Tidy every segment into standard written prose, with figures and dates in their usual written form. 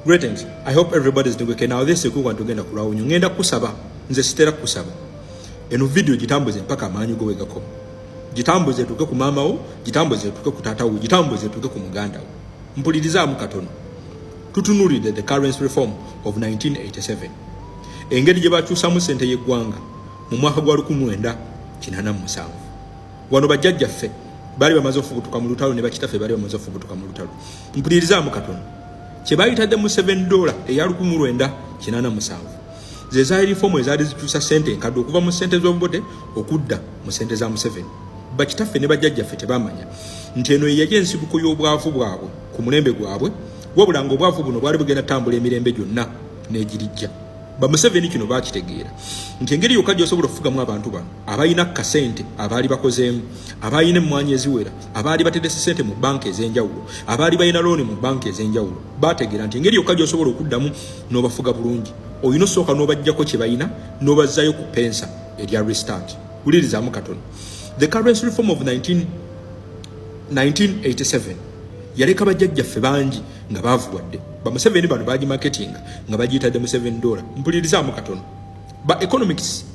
Greetings. I hope everybody is doing okay. Now this is kuwa tugenda kulawunyu. Ngenda kusaba. Nze sitera kusaba. Eno video gitambuze mpaka amaanyi go wegakoma. Gitambuze tuke ku maama wo, gitambuze tuke ku taata wo, gitambuze tuke ku muganda wo. Mpulirizaamu katono. Tutunuulidde the currency reform of 1987. Engeri gye bakyusamu ssente y'eggwanga mu mwaka gwa 1987. Wano bajjajjaffe baali bamaze ofubutuka mu lutalo ne bakitaffe baali bamaze ofubutuka mu lutalo. Mpulirizaamu katono. Kye bayitadde mu $7 eya 1987 ze zaali reform ezaali zikyusa ssente enkadde okuva mu ssente z'obubote okudda mu ssente za Museveni. Bakitaffe ne bajjajjaffe tebamanya nti eno yeyali ensibuko y'obwavu bwabwe ku mulembe gwabwe, wabula ng'obwavu buno bwali bugenda tambula emirembe gyonna n'egirijja. Bamuseveni kino bakitegeera nti engeri yokka gy'osobola okufugamu abantu bano abalina kasente, abaali bakozeemu, abalina emmwanyi eziwera, abaali baterese sente mu banka ez'enjawulo, abaali balina looni mu banka ez'enjawulo, bategeera nti engeri yokka gy'osobola okuddamu n'obafuga bulungi olina osooka n'obajjako kye balina n'obazzayo ku pensa erya restart. Wulirizaamu katono. The currency reform of 1987 yaleka bajjajjaffe bangi nga baavuwadde. Bamuseveni bano bagimarketinga nga bagiyitadde mu $7. Mpulirizaamu katono. Ba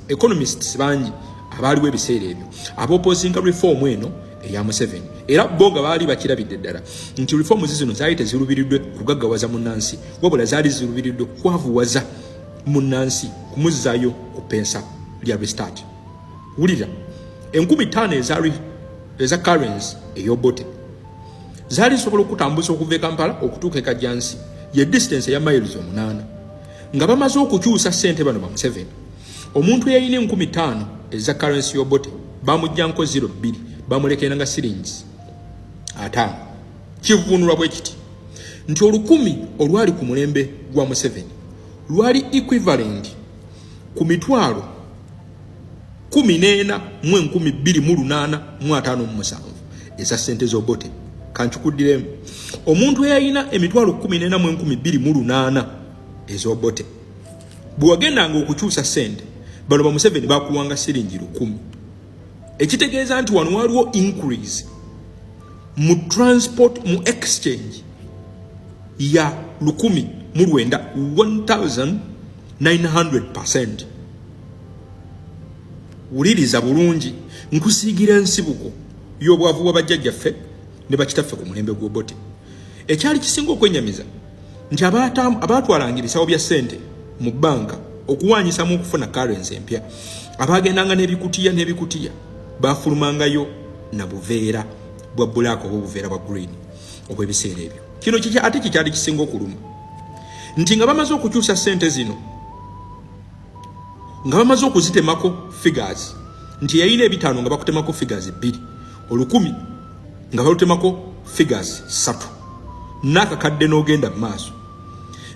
economists bangi abaaliwo ebiseera ebyo abaopposinga reform eno eya Museveni, era bo nga baali bakirabidde ddala nti reforms zino zaali tezirubiriddwe kugaggawaza munnansi, wabula zaali zirubiriddwe kwavuwaza munnansi, kumuzzaayo ku pensa lya restart. Wulira, 5000 eza currency ey'Obote zaali zisobola okutambuza okuva e Kampala okutuuka e Kajjansi, ye distance eya miles 8. Nga bamaze okukyusa ssente bano ba Museveni, omuntu eyalina 5000 eza currency y'Obote bamugjanko 02, bamulekera nga siringi 50. Kivvuunulwa bwe kiti nti 1000 olwali ku mulembe gwa Museveni lwali equivalent ku 14,20857 eza ssente z'Obote. Kankikuddiremu. Omuntu eyalina 14,208 ez'Obote, bwe wagendanga okukyusa ssente, bano ba Museveni bakuwanga siringi 1000, ekitegeeza nti wano waliwo increase mu transport, mu exchange ya 1900, 1900%. Wuliriza bulungi, nkusiigira ensibuko y'obwavu bwa bajjajjaffe ne bakitaffe ku mulembe gw'Obote. Ekyali kisinga okwenyamiza nti abaatwalanga ebisawo bya ssente mu banka okuwanyisamu okufuna currency empya, abagendanga n'ebikutiya n'ebikutiya, bafulumangayo na buveera bwa black oba obuveera bwa green obw'ebiseera ebyo. Kino kiki ate kikyali kisinga okuluma nti nga bamaze okukyusa ssente zino, nga bamaze okuzitemako figures, nti yalina 50 nga bakutemako figures 2, 1000 nga balutemako figures 3, n'akakadde n'ogenda mu maaso,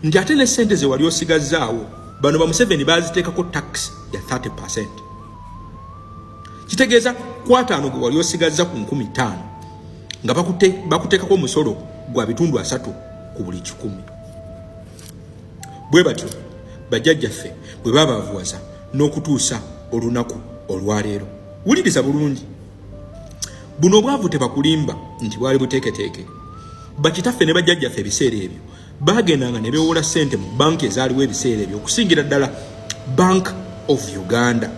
nti ate ne ssente ze wali osigazzaawo bano ba Museveni baziteekako tax ya 30%. Kitegeeza kwataano gwe wali osigazza ku 5000 nga bakuteekako omusolo gwa 30% ku buli 100. Bwe batyo bajjajjaffe bwe babaavuwaza n'okutuusa olunaku olwaleero. Wuliriza bulungi, buno obwavu tebakulimba nti bwali buteeketeeke. Bakitaffe ne bajjajjaffe ebiseera ebyo bagendanga ne beewola ssente mu banki ezaaliwo ebiseera ebyo, okusingira ddala Bank of Uganda.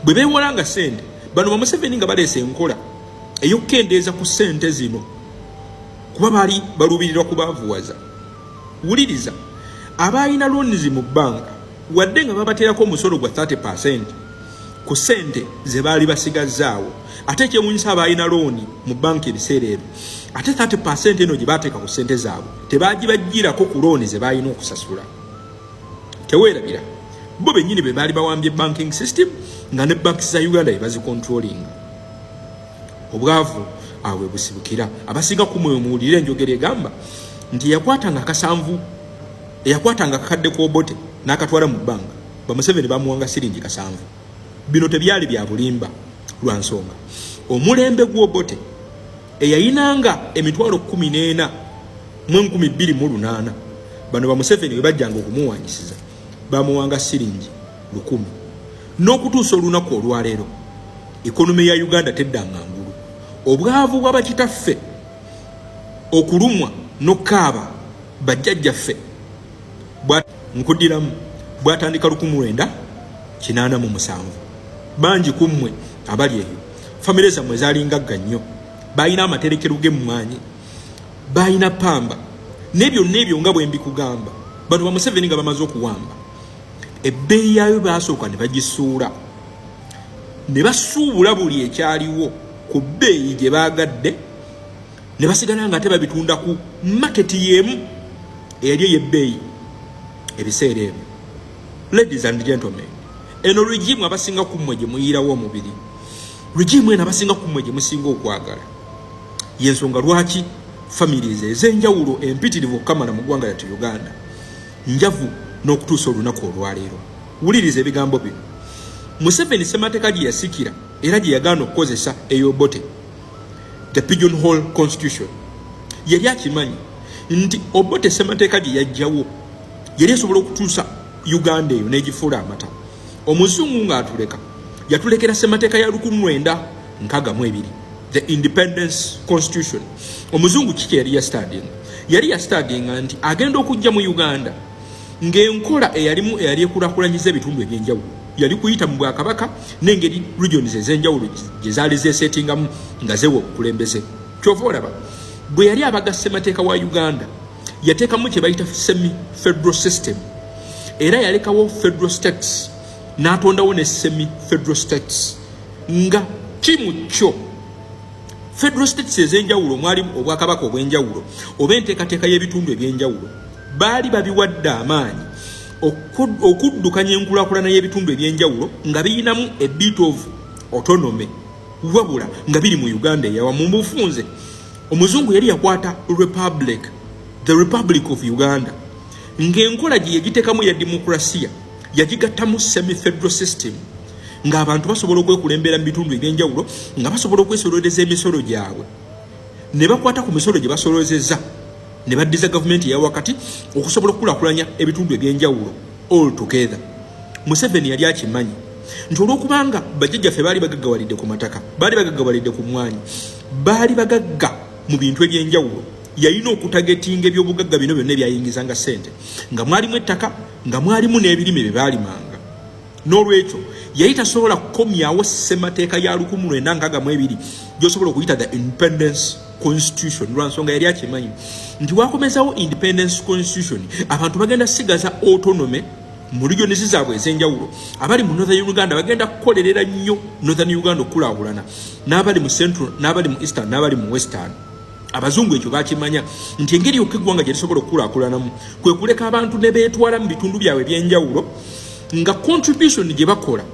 Bwe beewolanga ssente, bano ba Museveni nga baleese enkola ey'okukendeeza ku ssente zino, kuba baali baluubirirwa kubaavuwaza. Wuliriza, abaalina loans mu banka, wadde nga babateerako omusolo gwa 30% ku ssente ze baali basigazzaawo, ate ekyewunyisa, abaalina looni mu banka ebiseera ebyo, ate 30% eno gye baateeka ku ssente zaabwe tebagibagirako ku looni ze baalina okusasula. Teweerabira, bo bennyini be baali bawambye banking system, nga ne banks za Uganda be bazicontrollinga. Obwavu awo bwe busibukira. Abasinga kumwe muwulire enjogera egamba nti yakwatanga akasanvu, eyakwatanga akakadde k'Obote n'akatwala mu bbanga, Bamuseveni bamuwanga siringi 7. Bino tebyali bya bulimba, lwa nsonga omulembe gw'Obote eyayinanga 14,208, bano Bamuseveni bwe bajjanga okumuwanyisiza bamuwanga siringi 1000. N'okutuusa olunaku olwaleero economy ya Uganda teddanga ngulu. Obwavu bw'abakitaffe, okulumwa n'okukaaba. Bajjajjaffe, nkuddiramu, bwatandika 1987. Bangi ku mmwe abali eyo, famire zammwe zaali ngagga nnyo, balina amaterekero g'emmwanyi, balina pamba n'ebyonna ebyo. Nga bwe mbikugamba, bano ba Museveni nga bamaze okuwamba, ebbeeyi yaayo basooka ne bagisuula, ne basuubula buli ekyaliwo ku bbeeyi gye baagadde, ne basigala nga ate babitunda ku market y'emu eyali ey'ebbeeyi ebiseera ebyo. Ladies and gentlemen, eno regime abasinga ku mmwe gye muyirawo omubiri, regime eno abasinga ku mmwe gye musinga okwagala, yensonga lwaki families ez'enjawulo empitirivu okukamala mu ggwanga lyattu Uganda njavu n'okutuusa olunaku olwaleero. Wuliriza ebigambo bino. Museveni ssemateeka gye yasikira era gye yagaana okukozesa, ey'Obote, the pigeon hole constitution, yali akimanyi nti Obote ssemateeka gye yajjawo yali esobola okutuusa Uganda eyo n'egifuula amata. Omuzungu ng'atuleka, yatulekera ssemateeka ya 1962, the independence constitution. Omuzungu kiki yali yastudyinga? Yali yastudyinga nti agenda okujja mu Uganda ng'enkola eyalimu eyali ekulakulanyiza ebitundu ebyenjawulo yali kuyita mu bwakabaka n'engeri regions ez'enjawulo gye zaali zeesetingamu nga zewa obukulembeze. Kyova olaba bwe yali abaga ssemateeka wa Uganda, yateekamu kye bayita semi federal system, era yalekawo federal states n'atondawo ne semi federal states. Nga kimu kyo federal states ez'enjawulo mwalimu obwakabaka obw'enjawulo oba enteekateeka y'ebitundu ebyenjawulo, baali babiwadde amaanyi okuddukanya enkulaakulana y'ebitundu ebyenjawulo nga biyinamu a bit of autonomy, wabula nga biri mu Uganda eyawamu. Mu bufunze, omuzungu yali yakwata republic, the Republic of Uganda, ng'enkola gye yagiteekamu ya demokrasiya, yagigattamu semi federal system, ng'abantu basobola okwekulembera mu bitundu ebyenjawulo, nga basobola okwesololeza emisolo gyabwe, ne bakwata ku misolo gye basolozeza ne baddiza gavumenti eya wakati okusobola okukulaakulanya ebitundu ebyenjawulo all together. Museveni yali akimanyi nti olwokubanga bajjajjaffe baali bagaggawalidde ku mataka, baali bagaggawalidde ku mwanyi, baali bagagga mu bintu ebyenjawulo, yalina okutargetinga ebyobugagga bino byonna ebyayingizanga ssente, nga mwalimu ettaka, nga mwalimu n'ebirime bye baalimanga. N'olwekyo yali tasobola kukomyawo ssemateeka ya 1962 gyosobola okuyita the independence constitution, lwansonga yali akimanyi nti wakomezawo independence constitution, abantu bagenda sigaza autonomy mu regions zaabwe ez'enjawulo. Abali mu Northern Uganda bagenda kukolerera nnyo Northern Uganda okukulaakulana, n'abali mu Central, n'abali mu Eastern, n'abali mu Western. Abazungu ekyo bakimanya nti engeri yokka eggwanga gye lisobola okukulaakulanamu kwe kuleka abantu ne beetwala mu bitundu byabwe ebyenjawulo, nga contribution gye bakola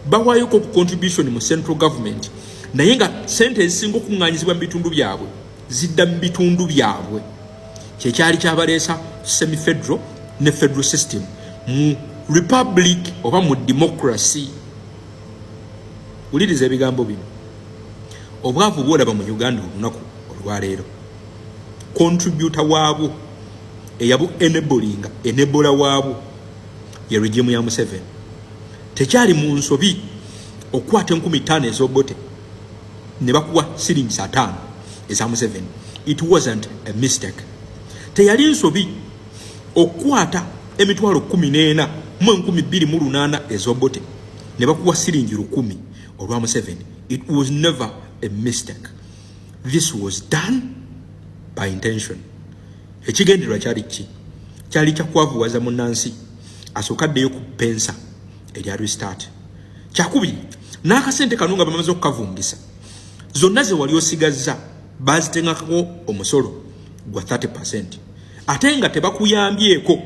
bawaayoko ku contribution mu central government, naye nga sente ezisinga okuŋŋaanyizibwa mu bitundu byabwe zidda mu bitundu byabwe. Kyekyali kyabaleesa semi federal ne federal system mu republic oba mu democracy. Wuliriza ebigambo bino. Obwavu bwolaba mu Uganda olunaku olwaleero, contributor waabwo eyabu enablinga, enabler waabwo ye regime ya Museveni. Tekyali mu nsobi okukwata 5000 ez'Obote ne bakuwa siringis 50 eza Museveni. It wasn't a mistake. Teyali nsobi okukwata 14,208 ez'Obote ne bakuwa siringi 1,000 olwa Museveni. It was never a mistake. This was done by intention. Ekigendererwa kyali ki? Kyali kyakwavuwaza munnansi asooka addeyo ku pensa erya restart. Kyakubiri, n'akasente kano nga bamaze okukavungisa, zonna ze wali osigazza bazitengako omusolo gwa 30, ate nga tebakuyambyeko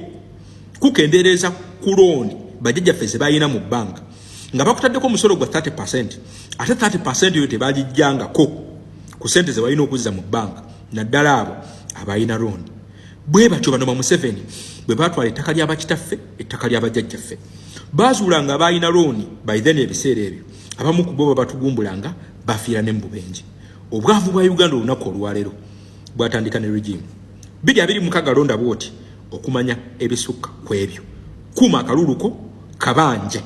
kukendeereza ku looni bajjajjaffe ze balina mu banka, nga bakutaddeko omusolo gwa 30, ate 30 eyo tebagijjangako ku sente ze balina okuzza mu banka, naddala abo abalina looni. Bwe batyo bano ba Museveni bwe batwala ettaka ly'abakitaffe, ettaka ly'abajjajjaffe. Bazuulanga abalina looni by then ebiseera ebyo, abamu ku bo babatugumbulanga, bafiira ne mu bubenje. Obwavu bwa Uganda olunaku olwaleero bwatandika ne regime 2026. Londa bwoti okumanya ebisukka ku ebyo. Kuuma akaluluko kabanje.